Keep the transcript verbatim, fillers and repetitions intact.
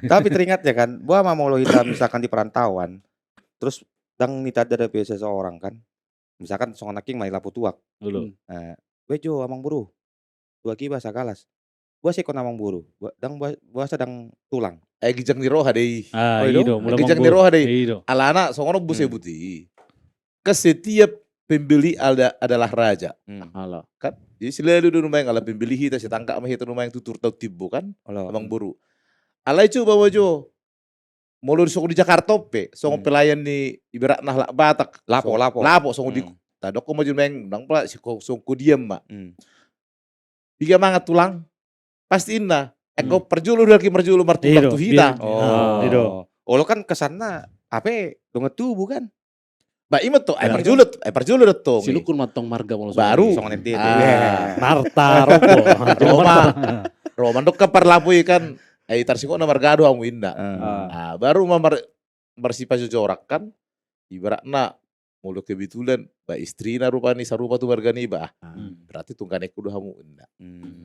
Tapi teringat ya kan, boha ma molo hita misalkan di perantauan, terus ndang nitanda dope seseorang kan, misalkan songon nangkin ma i lapo tuak. Olo. Hmm. Eh, "Boha jo amang boru, tuak i boasa galas? Boasa ingkon amang boru? Boa-, ndang boa-, boasa ndang tulang?" Eh, ginjang ni roha do i. Ah, oh, i do. I do, molo ginjang ni roha do i. I do. Alana songon on buse, hmm, buti. Kan setiap pembeli ada, adalah raja. Hmm. Olo. Kan? Jadi selalu do nuaeng ala pembeli hita, sai tangkap ma hita nuaeng tu turta on timbo kan? Olo. Amang boru. Alai coba ma jo. Molo songon di Jakarta on pe, songon, hmm, pelayan ni ibaratna halak Batak. Lapo, so-, lapo. Lapo, songon di, hmm, tadok ma jo nuaeng, ndang pala si ko-, songon diam ma. Hmm. "Piga mangan tulang?" Pasti inna. Enggo, hmm, parjolo do halak i, parjolo martumbang tu hita. I do. Oh. I do. Olo kan kesanna, hape dongan tubu kan? Ba, ima tong, eh, ya, parjolo, eh, parjolo do tong i. Silukun ma tong marga molo baru. Songon ente. Ah. Marta, roko. Ro ma, ro ma ndok kan parlapo i kan, eh, tarsingkop na marga do hamu inna. Ah. Ah, baru ma mar-, marsipajojorak kan, ibaratna molo kebetulan, ba, istrina rupani sarupa tu marga niba. Ah, hmm, berarti tungganekku do hamu inna. Hmm.